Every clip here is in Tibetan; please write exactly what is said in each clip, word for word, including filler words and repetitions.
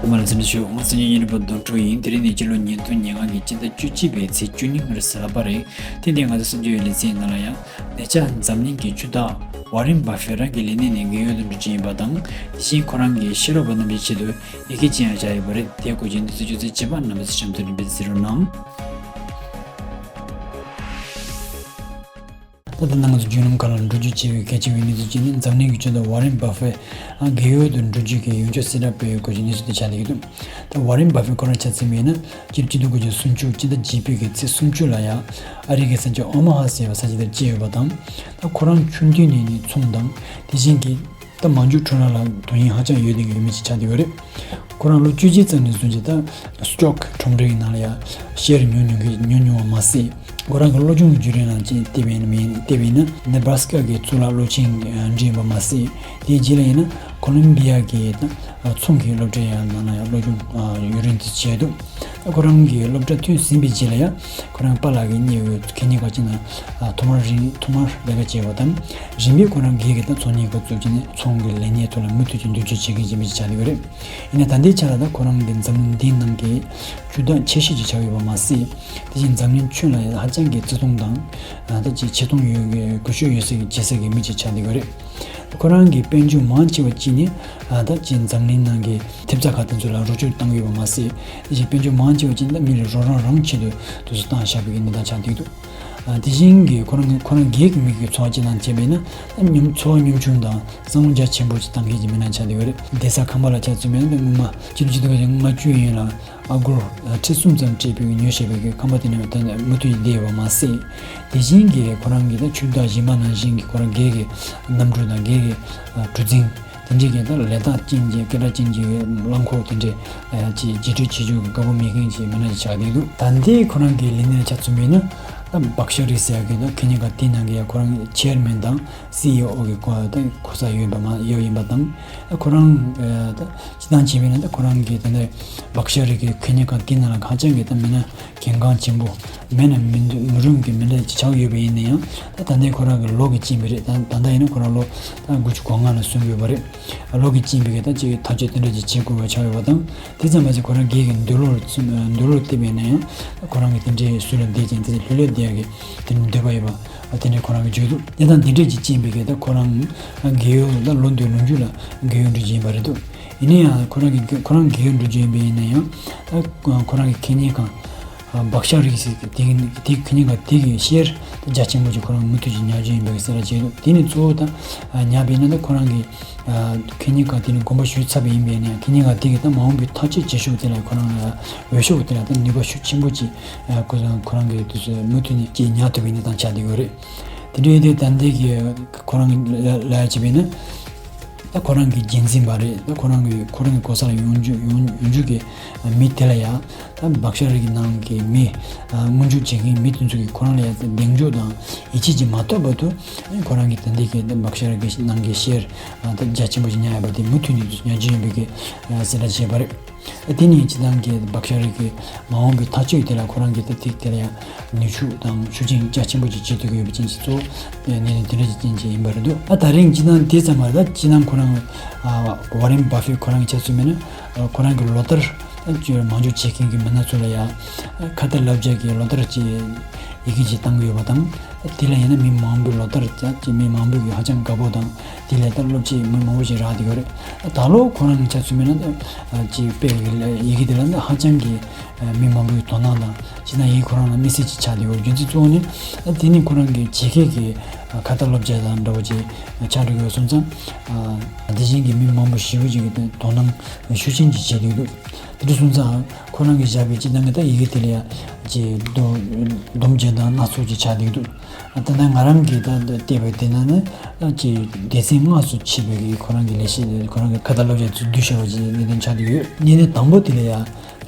མ་ལ་འཛིན་ཞུ། ང་སེམས་ཉིད་ཡིན་པ་དོན་གྲུབ་ཡིན། དེ་རིང་ནི་སྤྱི་ལོ་ཉིས་སྟོང་ཉེར་ལྔ་གི་སྤྱི་ཟླ་བཅུ་གཅིག་པའི་ཚེས་བཅུ་གཉིས་ཉིན་གཟའ་ལྷག་པ་རེད། དེ་འདྲའི་ང་ཚོ་གསར་འགྱུར་ལེ་ཚན་ནང་ལ་ཡང་ཉེ་ཆར་འཛམ་གླིང་གི་ཆུ་བདག་ཝ་རེན་བྷ་ཧྥེ་རང་གི་ལས་གནས་ནས་རྒས་ཡོལ་དུ་འགྲོ་རྒྱུ་ཡིན་པ་དང་། དེ་བཞིན་ཁོ་རང་གི་ཤེས་རབ་པ་རྣམས་ཀྱི་ཆེད་དུ་ཡི་གེ་ཅིག་ཡང་བཞག་ཡོད་པ་རེད། དེའི་སྐོར་གྱི་གནས་ཚུལ་ཅུང་ཟད་རྗེས་མ་རྣམ་པ་ཚོ་གཤམ་དུ་རིམ་པས་གཟིགས་རོགས་གནང་། ད་ལྟ་ང་ཚོ་བརྒྱུད་ལམ་ཁག་ལ་འགྲོ་རྒྱུ་བྱས་པའི་གལ་ཆེ་བའི་གནས་ཚུལ་གཅིག་ནི། འཛམ་གླིང་གི་ཆུ་བདག་ཝ་རེན་བྷ་ཧྥེ་རྒས་ཡོལ་དུ་འགྲོ་རྒྱུ་གི་ཡོངས་ཁྱབ་གསལ་བསྒྲགས་སྤེལ་ཡོད་སྐོར་གྱི་གནས་ཚུལ་དེ་ཆགས་བསྡད་ཀྱི་འདུག་ད་ཝ་རེན་བྷ་ཧྥེ་ཁོ་རང་ཆ་མཚོན་པ་ཡིན་ན། སྤྱི་ལོ་གཅིག་སྟོང་དགུ་བརྒྱ་སུམ་ཅུ་སྤྱི་ཟླ་བརྒྱད་པའི་གི་ཚེས་སུམ་ཅུ་ལ་ཡང་ཨ་རི་གི་ས་ཆ་ཨོ་མ་ཧ་ཟེར་བའི་ས་ཆ་དེར་སྐྱེས་ཡོད་པ་དང་། ད་ཁོ་རང་ཆུང་དུས་ནས་ནི་ཚོང་དང་། དེ་བཞིན་གྱི་ད་མ་འཇོག་འཕྲུལ་རིག་ལ་དོ་དབྱིངས་ཧ་ཅང་ཡོད་བསྡད་ཀྱི་ཡོད་མི་ཅིག་ཆགས་བསྡད་ཡོད་རེད། ཁོ་རང་ལོ་བཅུ་གཅིག་ཙམ་ནས་བཟུང་སྟེ་ད་སི་ཊོག་ཁྲོམ་རའི་ནང་ལ་ཡང་ཤེར་ཉོ་མྱོང་གི་ཉོ་མྱོང་བ་མ་ཟད། ཁོ་རང་གི་སློབ་སྦྱོང་གི་བརྒྱུད་རིམ་ནང་བཅས་བལྟས་པ་ཡིན་ན་མིན་བལྟས་པ་ཡིན་ན། ནེ་བྷ་ར་སི་ཀ་གི་གཙུག་ལག་སློབ་ཆེན་འགྲིམས་པ་མ་ཟད། དེའི་རྗེས་ལ་ཡིན་ན་ཁོ་ལོམ་བི་ཡ་གི་ད་ཚོང་གི་སློབ་གྲྭ་ཡང་ནང་ལ་ཡང་སློབ་སྦྱོང་ཡུན་རིང་དུ་བྱས་འདུག་ད་ཁོ་རང་གི་སློབ་གྲྭ་ཐོན་ཟིན་པའི་རྗེས་ལ་ཡང་ཁོ་རང་པཱ་ལགས་ཀྱིས་གཉེར་བའི་ཁེ་ཉེན་ཁང་གཅིག་ནང་ཐོག་མར་རིང་ཐོག་མར་ལས་ཀ་བྱས་པ་དང་། རིམ་པས་ཁོ་རང་སྒེར་གྱི་ད་ཚོང་གཉེར་ཁང་བཙུགས་བྱས་ནས་ཚོང་གི་ལས་གནས་ཐོག་ལ་མུ་མཐུད་ཀྱིས་མདུན་སྐྱོད་བྱེད་མཁན་ཅིག་ཆགས་བསྡད་ཡོད་རེད། ཡིན་ན་ད་ལྟའི་ཆར་ལ་ད་ཁོ་རང་གི་འཛམ་གླིང་འདིའི་ནང་གི་ཇུས་གཏོགས་ཆེ་ཤོས་ཅིག་ཆགས་ཡོད་པ་མ་ཟད། དེ་བཞིན་འཛམ་གླིང་ཁྱོན་ལ་ཡང་ཧ་ཅང་གི་བརྩི་མཐོང་དང་། ད་ཅིག་ཆེ་མཐོང་ཡོད་དགོས་ཤོས་ཡོད་སའི་གི་བྱེད་སའི་གི་མི་ཅིག་ཆགས་བསྡད་ཡོད་རེད། ཁོ་རང་གི་དཔལ་འབྱོར་མང་ཆེ་བ་གཅིག་ནི་ད་ཅིག་འཛམ་གླིང་ནང་གི་ཐེབས་རྩ་ཁག་དེ་ཚོ་ལ་རོགས་སྐྱོར་བཏང་གི་ཡོད་པ་མ་ཟད། དེ་བཞིན་དཔལ་འབྱོར་མང་ཆེ་བ་གཅིག་ནི་མི་ལ་རོགས་རམ་རང་ཆེད་དུ་དུས་སུ་བཏང་བཞག་པའི་གི་གནས་སྟངས་ཆགས་བསྡད་འདུག་ཨ། དེ་བཞིན་གྱི་ཁོ་རང་གི་ཁོ་རང་སྒེར་གྱི་མི་གི་འཚོ་བ་སྤྱི་བཏང་བྱས་པས་ན། ཨ། ཉམ་འཚོ་བ་ཉམ་ཆུང་དང་བསམ་བློ་རྒྱ་ཆེན་པོ་ཅིག་བཏང་མཁན་གྱི་མི་སྣ་ཆགས་བསྡད་ཡོད་རེད། བསྡད་ས་ཁང་པ་ལ་ཆ་མཚོན་པ་ཡིན་ན། སྔོན་མ་སྤྱི་ལོ་གཅིག་སྟོང་དགུ་བརྒྱ་ལྔ་བཅུ་ཡན་ལ་ཨ་སྒོར་ཁྲི་གསུམ་ཙམ་སྤྲད་པའི་ཉོ་བཞག་པའི་གི་ཁང་པ་དེ་ནི་ད་ནི་མུ་མཐུད་བསྡད་ཡོད་པ་མ་ཟད། དེ་བཞིན་གྱི་ཁོ་རང་གི་ད་ཆུ་བདག་གཞན་པ་ནང་བཞིན་གྱི་ཁོ་རང་སྒེར་གྱི་གནམ་གྲུ་དང་སྒེར་གྱི་ཨ་གྲུ་གཟིངས། དེ་འདྲའི་གི་ད་ལས་རྟགས་ཅན་གྱི་སྐད་གྲགས་ཅན་གྱི་རླངས་འཁོར་དེ་འདྲའི་ཨ་ཅིག་རྗེས་སྤྲོད་བྱེད་རྒྱུ་གི་དགའ་པོ་མེད་མཁན་གྱི་མི་སྣ་ཞིག་ཆགས་བསྡད་འདུག་ད་ལྟའི་ཁོ་རང་གི་ལས་གནས་ལ་ཆ་མཚོན་པ་ཡིན་ན། ད་བྷག་ཤ་རི་ཟེར་ཡག་གི་ད་ཁེ་ཉེན་ཁང་དེའི་ནང་གི་ཡ་ཁོ་རང་ཆེར་མེན་དང་སི་ཨི་ཨོ་གི་གོ་ད་གོ་ས་ཡོད་པ་མ་ཡོད་ཡིན་པ་དང་། ད་ཁོ་རང་ཨ་ད་སྤྱི་བཏང་བྱས་པ་ཡིན་ན། ད་ཁོ་རང་གི་ད་ལྟ་བྷག་ཤ་རི་གི་ཁེ་ཉེན་ཁང་དེའི་ནང་ལ་ཧ་ཅང་གི་ད་མི་སྣ་གལ་འགངས་ཆེན་པོ། མེད་ན་མི་འདུག་མི་རུང་གི་མི་སྣ་ཅིག་ཆགས་ཡོད་པ་ཡིན་ན་ཡང་། ད་ད་ལྟའི་ཁོ་རང་གི་ལོ་གི་རྐྱེན་པས་རེད། ད་ད་ལྟ་ཡིན་ན་ཁོ་རང་ལོ་ད་དགུ་བཅུ་གོ་ལྔ་ལ་སོན་དགོས་པ་རེད། ལོ་གི་རྐྱེན་པས་གི་ད་ཅིག་ཐག་གཅོད་དེ་འདྲ་ཅིག་བྱེད་དགོས་པ་ཆགས་ཡོད་པ་དང་། དེ་ཙམ་མ་ཟད་ཁོ་རང་སྒེར་གྱི་འདོད་བློར་འདོད་བློར་བལྟས་པ་ཡིན་ན་ཡང་། ད་ཁོ་རང་གི་དེ་འདྲའི་ཟུར་ལ་བསྡད་ཅིང་དེ་ལྷོད་ལྷོད་བསྡད་ཡག་གི་དེ་འདྲའི་འདོད་པ་ཡོད་པ་དེ་འདྲའི་ཁོ་རང་གི་བརྗོད་འདུག་དེ་དང་དེ་འདྲ་ཅིག་རྐྱེན་པས་གི་ད་ཁོ་རང་སྒེར་ཡོལ་ད་ལོ་འདིའི་ལོ་མཇུག་ལ་སྒེར་ཡོལ་འགྲོ་རྒྱུ་ཡིན་པ་རེད་འདུག་ཡིན་ན་ཡང་ཁོ་རང་གི་ཁོ་རང་སྒེར་ཡོལ་འགྲོ་རྒྱུ་ཡིན་པ་ཡིན་ན་ཡང་། ད་ཁོ་རང་གི་ཁེ་ཉེན་ཁང་བྷག་ཤ་རི་ཟེར་གི་དེ་གི་དེ་ཁེ་ཉེན་ཁང་དེ་གི་ཤེར་ད་རྒྱ་ཆེན་པོ་ཅིག་ཁོ་རང་མུ་མཐུད་ཅིག་ཉར་རྒྱུ་ཡིན་པའི་གསལ་བསྒྲགས་བྱས་འདུག་དེ་ནི་གཙོ་བོ་ད་ཉར་བ་ཡིན་ན། ད་ཁོ་རང་གི་ཁེ་ཉེན་ཁང་དེ་ནི་དགོངས་པ་ཞུས་ཚར་བ་ཡིན་པས་ན། ཁེ་ཉེན་ཁང་དེ་གི་ད་མ་འོངས་པའི་ཐག་གཅོད་བྱེད་ཕྱོགས་དེ་ལ་ཁོ་རང་ལ་འོས་ཤོག་དེ་ལ་ད་ནུས་པ་ཤུགས་ཆེན་པོ་ཅིག་ཁོ་རང་ཁོ་རང་གི་དུས་སུ་མུ་མཐུད་ནས་ཅིག་ཉར་ཐུབ་པའི་གནས་སྟངས་ཆགས་བསྡད་ཡོད་རེད། དེ་འདྲ་ཡིན་དུས་ད་ལྟའི་གི་ཁོ་རང་གི་ལ་ལ་ཡ་བྱས་པས་ན། ད་ཁོ་རང་གི་འགན་འཛིན་པ་རེད། ད་ཁོ་རང་གི་ཁོ་རང་གི་གོ་ས་ལ་ཡོང་རྒྱུ་ཡོང་ཡོང་རྒྱུ་གི་མི་དེ་ལ་ཡ། ད་བྷག་ཤ་རི་གི་ནང་གི་མི་ཨ་སྔོན་འཇུག་བྱེད་མཁན་མི་དེ་ཚོ་གིས་ཁོ་རང་ལ་ཡ་གདེང་འཇོག་དང་ཡིད་ཆེས་ཅིག་མ་ཐོབ་བར་དུ། ཁོ་རང་གིས་ད་ལྟའི་གི་ད་བྷག་ཤ་རི་གི་ནང་གི་ཤེར་ཨ་ད་རྒྱ་ཆེན་པོ་ཞིག་ཉར་ཡོད་པ་དེ་མུ་མཐུད་ནས་ཉར་རྒྱུ་ཡིན་པའི་གི་ཨ་གསལ་བསྒྲགས་བྱས་པ་རེད། ཨ་དེ་ནི་སྤྱི་བཏང་གི་བྷག་ཤ་རི་གི་མ་འོངས་པའི་ཐག་གཅོད་དེ་ལ་ཁོ་རང་གིས་ད་ཐིག་དེ་ལ་ཡ་ནུས་ཤུགས་དང་ཤུགས་རྐྱེན་རྒྱ་ཆེན་པོ་ཅིག་བྱེད་ཐུབ་ཀྱི་ཡོད་པའི་རྐྱེན་གྱིས། གཙོ་བོ་ངོས་ནས་དེ་འདྲ་ཅིག་རྐྱེན་གྱིས་ཡིན་པ་རེད་འདུག་ཨ་ད་རིང་སྤྱི་བཏང་དེ་ཙམ་མ་རེད། ད་སྤྱི་བཏང་ཁོ་རང་ཨ་ཝ་རེན་བྷ་ཧྥེ་ཁོ་རང་གི་ཆ་མཚོན་པ་ཡིན་ན། ཨ་ཁོ་རང་གི་ལོ་ལྟར་ཨ་ཅིག་མ་འཇོག་བྱེད་མཁན་གྱི་མི་སྣ་ཚོ་ལ་ཡ་ཨ་ཁ་ཏ་ལབ་རྒྱག་གི་ལོ་ལྟར་གྱི་ཡི་གེ་ཅིག་བཏང་གི་ཡོད་པ་དང་། དེ་ལ་ཡིན་ན་མི་མང་པོས་ལོ་ལྟར་ཅིག་མི་མང་པོས་ཧ་ཅང་དགའ་པོ་དང་། དེ་ལས་ད་སློབ་ཕྱིན་མི་མང་པོ་ཞིག་རག་བསྡད་ཡོད་རེད། ད་ལོ་ཁོ་རང་གི་ཆ་མཚོན་པ་ཡིན་ན། ད་ཅིག་དཔེ་ཡི་གེ་དེ་ལ་ནི་ཧ་ཅང་གི་མི་མང་པོའི་དོ་སྣང་དང་། སྤྱིར་བཏང་ཡིན་ཁོ་རང་ལ་དམིགས་བསལ་ཅིག་ཆགས་བསྡད་ཡོད། རྒྱུ་མཚན་གཙོ་བོ་ནི་དེ་ནི་ཁོ་རང་གི་ཇེ་མཁས་ཀྱི་ཁ་ཏ་ལབ་རྒྱག་དང་འདྲ་བོ་ཅིག་ཆགས་འགྲོ་གི་ཡོད་སོང་ཙང་། དེ་བཞིན་གྱི་མི་མང་པོ་ཞེ་པོ་ཅིག་གིས་དོ་སྣང་ཤུགས་ཆེན་ཅིག་བྱེད་བསྡད་ཡོད། དེ་འདྲ་སོང་ཙང་ཁོ་རང་གིས་བཞག་པའི་སྤྱིར་བཏང་གི་ད་ཡི་གེ་དེ་ལ་ཡ་ཅིག་སྡོམ་སྡོམ་རྒྱག་དང་སྣ་ཚོགས་ཅིག་ཆགས་བསྡད་ཡོད། ད་ལྟ་ང་རང་གིས་ད་བལྟས་པའི་དེ་ན་ནི་ཅིག་སྡེ་ཚན་ལྔ་སུ་ཕྱེ་བའི་གི་ཁོ་རང་གི་ལས་བྱེད་ཁོ་རང་གི་ཁ་ཏ་ལབ་རྒྱག་ཚུལ་བསྡུས་བཞག་པ་ཅིག་གནད་དོན་ཆགས་བསྡད་ཡོད། གཉིས་ནི་དང་པོ་དེ་ལ་ཡ་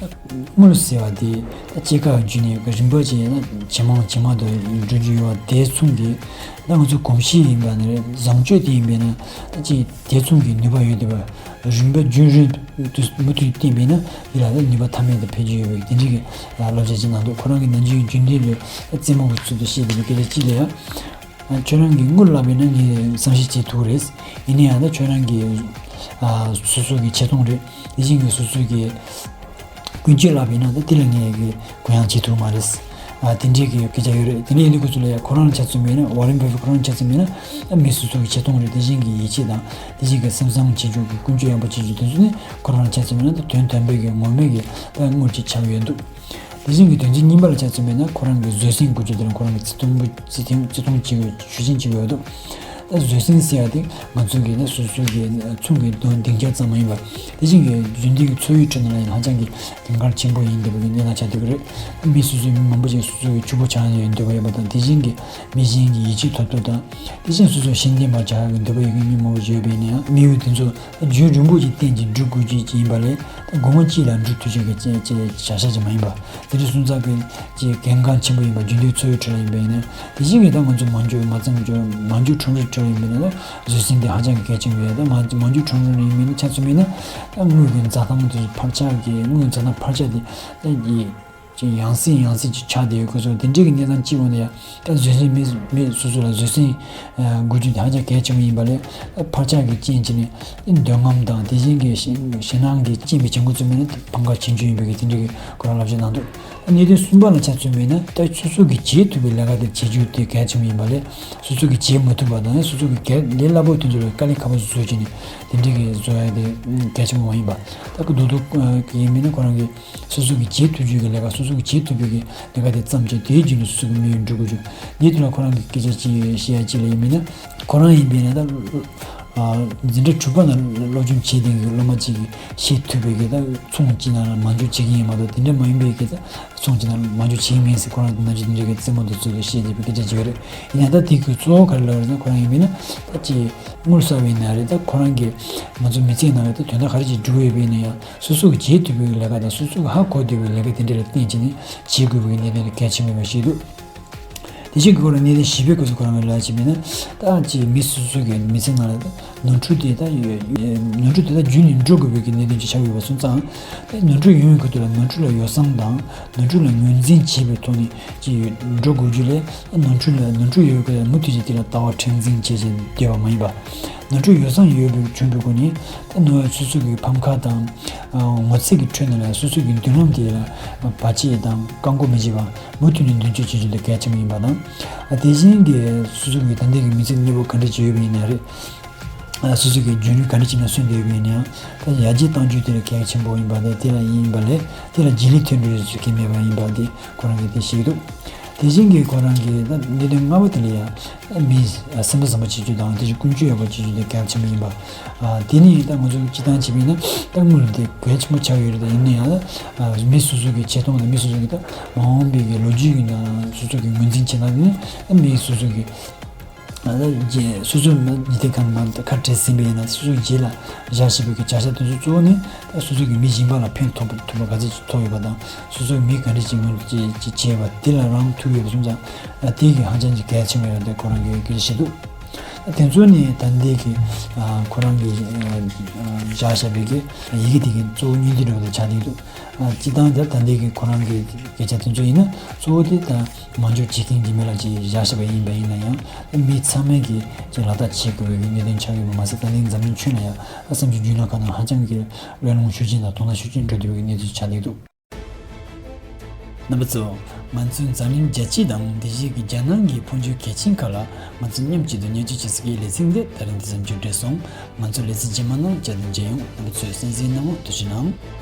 དངུལ་ཟེར་བ་དེ་ད་སྐྱེད་ཀ་བརྒྱུད་ནས་རིམ་པ་བྱས་ན་ཇེ་མང་ཇེ་མང་དུ་འགྲོ་རྒྱུ་ཡོད་པ་དེ་མཚུངས་ཀྱི། ད་ང་ཚོ་གོམས་གཤིས་ཡིན་པ་ནི་རེད། བཟང་སྤྱོད་དེ་ཡིན་པས་ན་ད་ཅིག་དེ་མཚུངས་ཀྱི་ནུས་པ་ཡོད་བསྡད་པ། རིམ་པ་རྒྱུན་རིང་དུ་མུ་མཐུད་བསྟེན་པས་ན་འདི་ལ་ནུས་པ་ཐ་མལ་དུ་འཕེལ་རྒྱུ་ཡོད་པའི་དེ་འདྲའི་གི་བསླབ་བྱ་ཅིག་གནང་འདུག་ཁོ་རང་གི་ནམ་རྒྱུན་རྒྱུན་ལྡན་ལ་རྩེད་མོ་གི་ཚུལ་དུ་བཤད་བསྡད་པའི་སྐད་ཆ་གཅིག་ལ་ཡང་། ཁྱོད་རང་གིས་དངུལ་བསླབས་པས་ན་ངས་བསམ་ཤེས་བྱེད་ཐུབ་རེད། ཡིན་ན་ཡང་ད་ཁྱོད་རང་གིས་ ཨ་སོ་སོ་གི་ཆེ་མཐོང་རེད། དེ་བཞིན་གྱི་སོ་སོ་གི་ཀུན་སྤྱོད་ལབ་པ་ཡིན་ན་ད་དེ་ལ་ངས་གི་གུ་ཡངས་བྱེད་ཐུབ་མ་རེད། ཨ་དེ་འདྲའི་གི་སྐད་ཆ་ཡོད་རེད། དེ་འདྲ་ཡིན་དུས་ཁོ་ཚོ་ལ་ཡ་ཁོ་རང་ལ་ཆ་མཚོན་པ་ཡིན་ན། ཝ་རན་བྷ་ཕེ་ཁོ་རང་ལ་ཆ་མཚོན་པ་ཡིན་ན། ད་མི་སོ་སོ་གི་ཆེ་མཐོང་རེད། དེ་བཞིན་གྱི་ཡིད་ཆེས་དང་། དེ་བཞིན་གྱི་སེམས་བཟང་བྱེད་རྒྱུ་གི་ཀུན་སྤྱོད་ཡག་པོ་བྱེད་རྒྱུ་དེ་ཚོ་ནི་ཁོ་རང་ལ་ཆ་མཚོན་པ་ཡིན་ན་ད་དོན་དམ་པའི་གི་ངོ་མའི་གི་ད་དངུལ་ཅིག་ཆགས་ཡོད་འདུག་དེ་བཞིན་གྱི་དོན་ཚན་གཉིས་པ་ལ་ཆ་མཚོན་པ་ཡིན་ན་ཁོ་རང་གི་བཟོད་བསྲན་དགོས་རྒྱུ་དེ་ལ་ཁོ་རང་གི་བརྩི་མཐོང་བརྩི་མཐོང་བརྩི་མཐོང་བྱེད་དགོས་ཞུ་བཞིན་བྱེད་དགོས་འདུག་ད་བཟོད་བསྲན་ཟེར་ཡ་དེ་ང་ཚོ་གི་ད་སོ་སོ་གི་མཚུངས་ཀྱི་དོན་སྡིངས་ཆ་ཙམ་མ་ཡིན་པར། དེ་བཞིན་གྱི་རྒྱུན་ལྡན་གྱི་འཚོ་བའི་ཁྲོད་ནང་ལ་ཡང་ཧ་ཅང་གི་གལ་འགངས་ཆེན་པོ་ཡིན་འདུག་པའི་གནས་སྟངས་ཆགས་བསྡད་ཀྱི་རེད། མི་སོ་སོའི་མི་མང་པོ་ཞིག་སོ་སོ་གི་ཕྱུག་པོ་ཆགས་ཡོང་འདོད་པ་ཡོད་པ་དང་། དེ་བཞིན་གྱི་མི་གཞན་གྱི་ཡིད་ཆེས་ཐོབ་ཐབས་དང་། དེ་བཞིན་སོ་སོ་ཤེས་ལྡན་པ་ཆགས་ཡོང་འདོད་པ་ཡོད་མཁན་མི་མང་པོ་ཞིག་ཡོད་པའི་ནང་། མི་ཡོད་དེ་ཚོ་རྒྱུན་རིང་པོ་ཞིག་བརྟན་ཅིང་འགྲོ་དགོས་ཀྱི་ཡིན་པ་ལས། སྒོར་མོ་གཅིག་ལ་འགྲོ་ཐུབ་ཀྱི་བྱ་བྱ་ཞག་ཅིག་མ་ཡིན་པ། དེ་འདྲ་སོང་ཙང་གི་ཅིག་གལ་འགངས་ཆེན་པོ་ཡིན་པ། རྒྱུན་ལྡན་འཚོ་བའི་ཁྲོད་ལ་ཡིན་པ་ཡིན་ན། དེ་བཞིན་གྱི་ད་ང་ཚོ་མ་འཇོན་མ་བརྩམས་འཇོན་མ་འཇོན་ཁྲོམ་རའི་ཁྲོད་ལ་ཡིན་པ་ཡིན་ན། བཟོད་བསྲན་དེ་ཧ་ཅང་གི་གལ་ཆེན་པོ་ཡོད། ད་མ་མ་འཇོན་ཁྲོམ་ར་ཡིན་པ་ཡིན་ན་ཆ་མཚོན་པ་ཡིན་ན། ད་དངུལ་གྱི་འཛའ་ཐང་དེ་ཕར་ཆག་གི་དངུལ་གྱི་འཛའ་ཐང་ཕར་ཆག་དེ་ད་ཀྱི་ཅིག་ཡང་སེ་ཡང་སེ་ཅིག་ཆགས་བསྡད་ཡོད། ཁོ་ཚོ་དེ་འདྲའི་གི་གནས་སྟངས་ཅིག་འོང་ན་ཡང་ད་བཟོད་བསྲན་མི་མི་སོ་སོ་ལ་བཟོད་བསྲན་དགོས་རྒྱུ་དེ་ཧ་ཅང་གལ་ཆེན་པོ་ཡིན་པ་ལས། ད་ཕར་ཆག་གི་རྐྱེན་བྱས་ནས་འདོད་རྔམ་དང་། དེ་བཞིན་གྱི་ཞེད་ཞེད་སྣང་གི་རྐྱེན་པས་བྱེད་འགོ་བཙུགས་པ་ཡིན་ན་ཕམ་ཁ་ཆེན་ཆུང་ཡིན་པའི་གི་དེ་འདྲའི་གི་ཁོ་རང་ལབ་བྱས་གནང་འདུག་གནད་དོན་གསུམ་པ་ལ་ཆ་མཚོན་པ་ཡིན་ན། ད་སོ་སོ་གིས་བྱེད་ཐུབ་པའི་ལས་ཀ་དེ་བྱེད་རྒྱུ་དེ་གལ་ཆེན་པོ་ཡིན་པ་ལས། སོ་སོ་གིས་བྱེད་མ་ཐུབ་པ་དང་། སོ་སོ་གི་གལ་ལས་སླ་པོ་དེ་ཚོ་ལ་དཀའ་ལས་ཁག་པོ་བཟོ་བྱས་ནས་དེ་འདྲའི་གི་བཟོ་ཡ་དེ་གལ་ཆེན་པོ་མ་ཡིན་པ། ད་གི་རྡོག་རྡོག་གི་ཡིན་མིན་ན་ཁོ་རང་གི་སོ་སོ་གིས་བྱེད་ཐུབ་རྒྱུ་གི་ལས་ཀ། སོ་སོ་གིས་བྱེད་ཐུབ་པའི་གི་ལས་ཀ་དེ་བརྩམས་བྱས། དེའི་རྒྱུན་དུ་སོ་སོ་གི་དམིགས་ཡུལ་འགྲུབ་དགོས་རྒྱུ། འདིའི་ཐོག་ལ་ཁོ་རང་གི་སྐད་ཆ་ཅིག་བཤད་ཡ་ཅིག་ལ་ཡིན་མིན་ན། ཁོ་རང་ཡིན་པས་ན་ད། ཨ། འཛིན་གྲྭ་དྲུག་པ་ནང་སློབ་སྦྱོང་བྱེད་བསྡད་མཁན་གྱི་སློབ་མ་གཅིག་གིས་ཤེས་ཐུབ་པའི་གི་ད་ཚོང་གཅིག་ནང་ལ་མ་འཇུག་བྱེད་ཀྱི་ཡིན་མ་གཏོགས། དེ་འདྲ་མ་ཡིན་པའི་གི་ད་ཚོང་གཅིག་ནང་ལ་མ་འཇུག་བྱེད་ཀྱི་མིན་ཟེར། ཁོ་རང་གི་ནང་ཆོས་དེ་འདྲའི་གི་རྩེད་མོ་དེ་ཚོ་ལ་བཤད་བསྡད་པའི་སྐད་ཆ་ཅིག་ཡོད་རེད། ཡིན་ན་ད་དེ་གི་གཙོ་བོ་ག་རེ་ལབ་རེད་ཟེར་ན། ཁོ་རང་ཡིན་པས་ན་ད་ཅིག་དངུལ་གསར་བའི་ནང་རེད། ད་ཁོ་རང་གི་ང་ཚོ་མི་ཚེའི་ནང་ལ་ད་དོན་དག་ག་རེ་ཅིག་འགྲོ་ཡོད་པ་ཡིན་ན་ཡང་། སོ་སོ་གིས་བྱེད་ཐུབ་པའི་ལས་ཀ་དང་། སོ་སོ་གིས་ཧ་གོ་ཐུབ་པའི་ལས་ཀ་དེ་འདྲ་ལ་བརྟེན་བྱས་ནས་བྱེད་དགོས་པའི་གནད་དོན་དེ་གལ་ཆེན་པོ་ཡིན་པ་ཤེས་འདུག་དེ་བཞིན་གྱི་སྐོར་ལ་གནད་དོན་བཞི་པའི་སྐོར་དུ་ཁོ་རང་གིས་ལབ་བྱས་པ་ཡིན་ན། ད་ཅིག་མི་སོ་སོ་གི་མི་ཚེ་ནང་ལ་ད་ནོར་འཁྲུལ་དེ་ད་ཡོད། ནོར་འཁྲུལ་དེ་ད་རྒྱུན་ནས་འགྲོ་དགོས་པའི་གི་གནད་དོན་ཅིག་ཆགས་ཡོད་པ་སོང་ཙང་། ད་ནོར་འཁྲུལ་ཡོང་བའི་ཁ་ཐུག་ལ་ནོར་འཁྲུལ་ལ་ཡོ་བསྲང་དང་། ནོར་འཁྲུལ་ལ་ངོས་འཛིན་བྱེད་པའི་ཐོག་ནས་ཅིག་འགྲོ་དགོས་རྒྱུ་ལས། ནོར་འཁྲུལ་ལ་ནོར་འཁྲུལ་ཡོད་པའི་སྐབས་ལ་མུ་མཐུད་ཀྱིས་དེ་ལ་ལྟ་བ་མཁྲེགས་འཛིན་བྱས་བྱས་བསྡད་པ་མ་ཡིན་པ། ནོར་འཁྲུལ་ཡོ་བསྲང་ཡོད་པའི་བྱུང་བའི་སྒོ་ནས། ད་ནོར་སོ་སོ་གི་ཕམ་ཁ་དང་། ཨ། ངོ་ཚ་གི་ཁྲོད་ནས་ལ་སོ་སོ་གི་མདུན་ལམ་དེ་ལ་བར་ཆད་དང་བཀག་འགོག་མི་བྱེད་པ། མུ་མཐུད་ནས་མདུན་སྐྱོད་བྱེད་རྒྱུ་དེ་གལ་ཆེན་པོ་ཡིན་པ་དང་། དེ་བཞིན་གྱི་སོ་སོ་གི་ད་ལྟའི་གི་མི་ཚེ་གནས་བབ་ག་འདྲ་ཅིག་ཡོད་པ་ཡིན་ན་རེད། སོ་སོ་གི་རྒྱུན་རིང་ག་འདྲ་ཅིག་ནང་སོན་བསྡད་ཡོད་པ་ཡིན་ན་ཡང་། ད་ཡར་རྒྱས་གཏང་རྒྱུ་དེ་ལ་གལ་ཆེན་པོ་ཡིན་པ་དང་། དེ་ལ་ཡིན་པ་ལས་དེ་ལ་རྗེས་ལུས་ཐོན་འགྲོ་ཡ་ཅིག་གི་མེད་པ་ཡིན་པ་དེ་ཁོ་རང་གིས་དེ་བཤད་འདུག་དེ་བཞིན་གྱི་ཁོ་རང་གི་ད་གནད་དོན་ལྔ་པ་དེ་ལ་ཡང་། མིའི་སེམས་པ་བཟང་པོ་བྱེད་རྒྱུ་དང་། དེ་བཞིན་ཀུན་སྤྱོད་ཡག་པོ་བྱེད་རྒྱུ་དེ་གལ་ཆེན་པོ་ཡིན་པ། ཨ། དེ་ནི་ད་ང་ཚོ་སྤྱིར་བཏང་བྱས་པ་ཡིན་ན་ད་དངུལ་དེ་གལ་ཆེན་པོ་ཆགས་ཡོད་རེད། ད་ཡིན་ན་ཡང་། ཨ། མི་སོ་སོ་གི་ཆེ་མཐོང་དང་། མི་སོ་སོ་གི་ད་མ་འོངས་པའི་གི་ལོ་རྒྱུས་ཀྱི་ནང་སོ་སོ་གི་ངོས་འཛིན་བྱེད་སྟངས་དེ་ནི། ཨ། མི་སོ་སོ་གི། ཨ། ད་རྗེས་སོ་སོ་མི་ཉིད་དེ་གང་མ་ཁ་བྲལ་ཟིན་པ་ཡིན་ན། སོ་སོ་རྗེས་ལ་བཞག་བཞིན་པའི་གི་བྱ་བཞག་དེ་ཚོ་གཙོ་བོ་ནི་ད་སོ་སོ་གི་མི་གཞན་པ་ལ་ཕན་ཐོགས་པ་ཐུབ་པ་ག་ཚོད་ཅིག་ཐོགས་ཡོད་པ་དང་། སོ་སོའི་མི་ག་འདྲ་ཅིག་ངོས་ཅིག་ཅིག་བྱས་པ་དེ་ལ་རང་ཐུག་ཡོད་པ་སོང་ཙང་། ཨ། དེ་གི་ཧ་ཅང་ཅིག་གལ་ཆེན་པོ་ཡོད་དེ་ཁོ་རང་གིས་སྐད་ཆ་བཤད་འདུག་དེ་ཚོ་ནི་ད་ལྟའི་གི། ཨ། ཁོ་རང་གི། ཨ། བཞག་བཞག་པའི་གི་ཡི་གེ་དེ་གི་གཙོ་བོ་སྙིང་བསྡུས་འདྲ་བོ་དེ་ཆགས་བསྡད་འདུག་ཨ། སྤྱིར་བཏང་ད་ད་ལྟའི་གི་ཁོ་རང་གི་སྐད་ཆ་དེ་ཚོ་ཡིན་ན། གཙོ་བོ་དེ་ད་མ་འཇོག་བྱེད་མཁན་གྱི་མི་ལ་ཅིག་བཞག་བཞག་པ་ཡིན་པ་ཡིན་ན་ཡང་། མི་ཚང་མས་གི་ཅིག་ལག་བསྟར་བྱེད་དགོས་པའི་གནད་དོན་ཆགས་ཡོད་པ་མ་ཟད། ད་ལྟའི་འཛམ་གླིང་ཁྱོན་ལ་ཡང་བསམ་གྱིས་འཇུག་ན་ག་ནང་ཧ་ཅང་གི་གླེང་སློང་ཤུགས་ཆེན་དང་དོ་སྣང་ཤུགས་ཆེན་འགྲོ་བསྡད་པའི་གནས་ཚུལ་ཆགས་བསྡད་འདུག་རྣམ་པ་ཚོ། ང་ཚོའི་འཛམ་གླིང་རྒྱལ་སྤྱི་དང་། དེ་བཞིན་གྱི་རྒྱལ་ནང་གི་འཕོ་འགྱུར་གལ་ཆེན་ཁག་ལ་ང་ཚོ་མཉམ་གཅིག་ཏུ་སྙན་ཞུ་བྱེད་ས་གི་ལེ་ཚན་འདི་ད་རིང་འདི་ཙམ་མཇུག་སྒྲིལ་སོང་། ང་ཚོའི་ལེ་ཚན་རྗེས་མ་ནང་བསྐྱར་དུ་མཇལ་ཡོང་། རྣམ་པ་ཚོས་གསན་གཟིགས་གནང་བར་ཐུགས་རྗེ་གནང་།